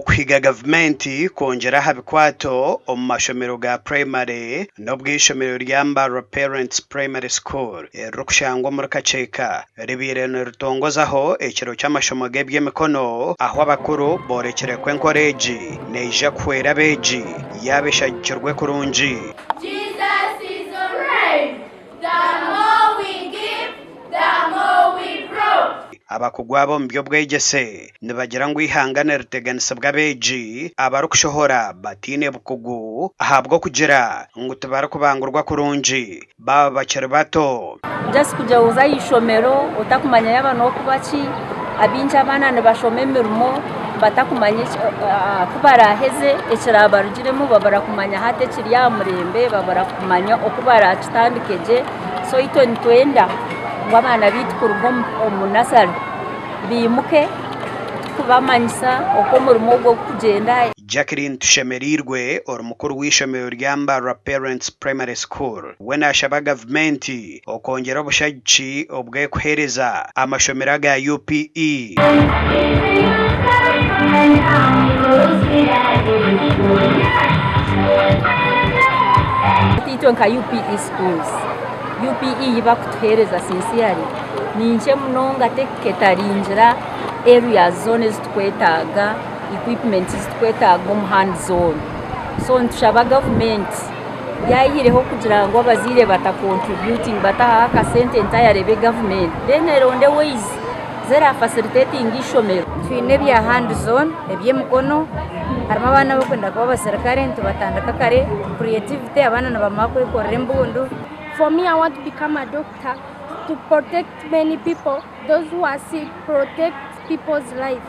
Okuhiga gavumenti kwongyera aha bikwato omu mashomero ga purayimare n'obu eishomero rya Mbarara Parents Primary School eririkushangwa omuri Kakyeka ribaire niritongozaho ekiro ky'amashomo g'eby'emikono ahu abakuru boorekire ku enkora egi neija kuhwera abeegi yaaba eshagikirwe kurungi. Jesus is alright. The more we give, the more we grow. Abakugu aba omu by'obwegyese nibagira ngu eihanga niriteganisibwa abeegi abarikushohora bataine bukugu ahabw'okugira ngu tibarikubangurwa kurungi baaba bakiri bato. Just kugira oze aha ishomero otakumanya yaaba n'okuba ki, abaingi abaana nibashoma emirimo batakumanya ku baraaheze ekirabarugiremu babura kumanya hati ekiri aha murembe babura kumanya oku barakitandike gye so itwe nitwenda ngu abaana baitu kuruga omu nasare baimuke tukubamanyisa oku omurimo ogu orikugyenda. Jacqueline Tushemereirwe ori mukuru w'eishomero rya Mbarara Parents Primary School we nashaba gavumenti okwongyera obushagiki obu erikuheereza amashomero aga UPE. Itwe nka UPE schools, UPE ei barikutuheereza sincerely ni nkye munonga teketaringira areas zoona ezi turikwetaaga, equipment ezi turikwetaaga omu hands on. So nitushaba gavumenti yayihireho kugira ngu abazaire bata contributing batahaho akasente entirely ebe gavumenti then eronde ways zera facilitating eishomero. Twine ebya hands on eby'emikono harimu abaana abarikwenda kuba abaserukare nitubatandika kare, creativity abaana nibamanya kwekorera embundu. For me I want to become a doctor to protect many people, those who are sick, protect people's life.